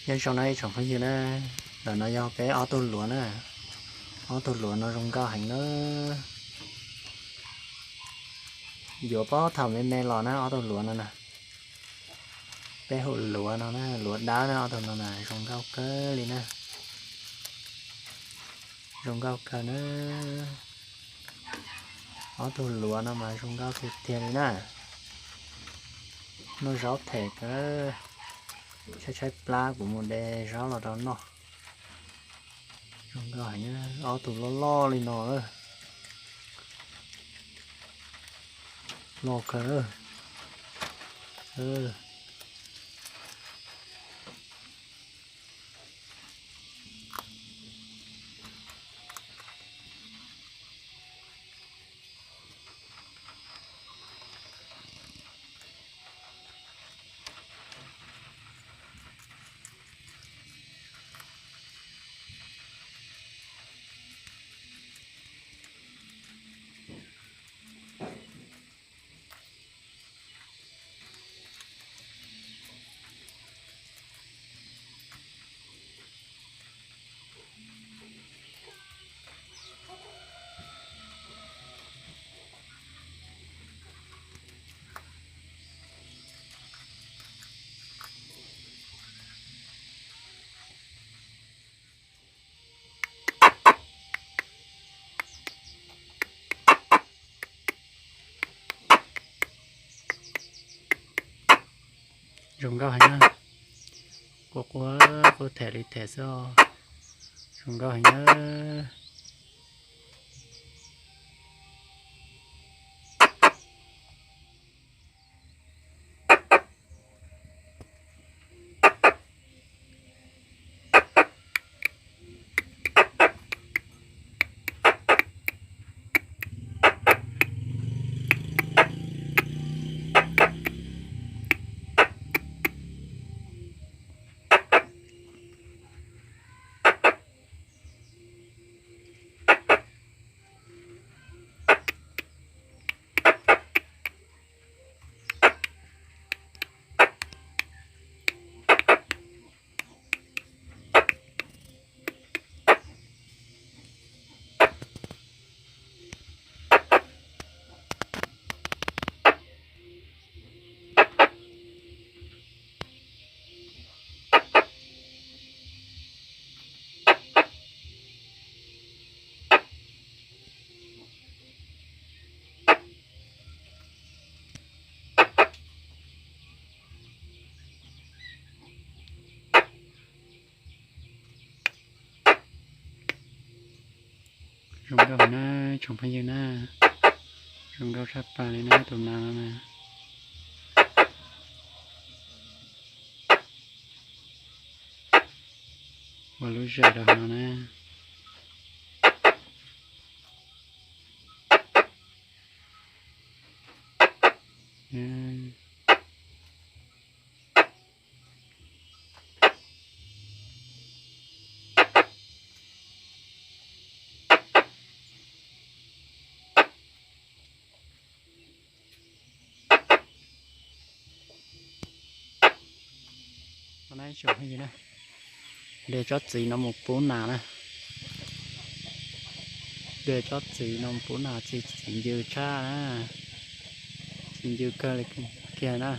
Nyob zoo na ib tsoom phooj ywg na, ntawm no yog peb ob tug luav na. Ob tug luav no zoo nkauj heev na. Yuav pab thaum me me los na ob tug luav no na. Peb hu luav no na, luav dawb na, ob tug no na zoo nkauj kawg li na. Zoo nkauj kawg na. Ob tug luav no mas zoo nkauj tiag tiag li na. Noj zaub them kawg. Tshaib tshaib plab kuv mus de zaub los rau noj. Zoo nkauj heev, ob tug loj loj li no lawm. Loj kawg. Zoo nkauj heev na. Quaj quaj quaj them li them xwb. Zoo nkauj heev na. Zoo nkauj na tsoom phooj ywg na, zoo nkauj tshaj plaws li na tus nas no na. Ua lub zem rau hauv no na. De tsob txiv no mus pub nas na. De tsob txiv no mus pub nas, txiv ncw tshaj na. Txiv ncw kawg li kiag na.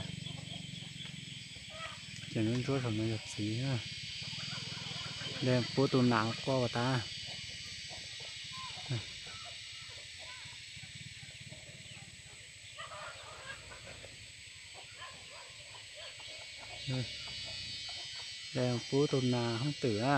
Ces lub ntsuab saum no yog txiv. De pub tus nas quaj ua tas. De pub tus nas hoob twm na.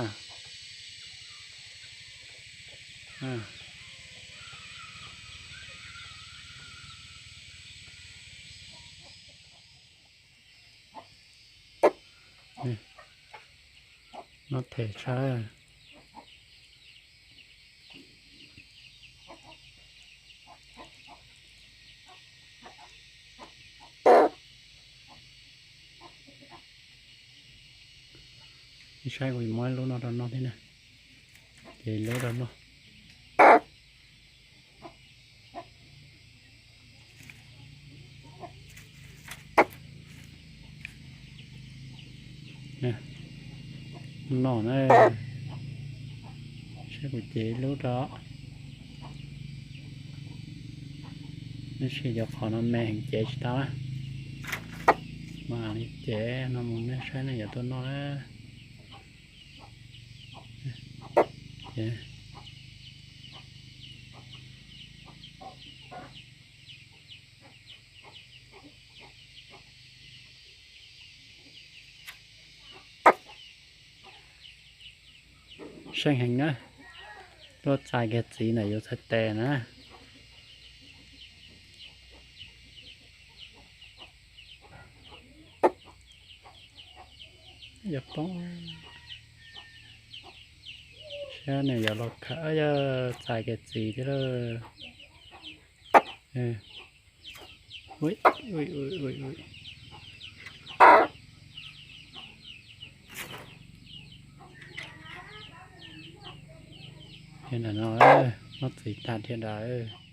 Noj them tshaj. Saib kuv muab lub no rau noj thiab na. Ces lub rau noj. Noj na, saib kuv cev ib lub rau. Neb sim cov qhov no me heev cev tsis tau na. Mam li cev no mus nej saib nej yuav tuaj noj na. Seej heev na, luaj txais kiag txiv ntawm yus txhais tes na. Yog poob, saib nws yuav los khawm, yog txais kiag txiv thiab lawm. Thiab ntawm no, noj txiv tag thiab ntawd.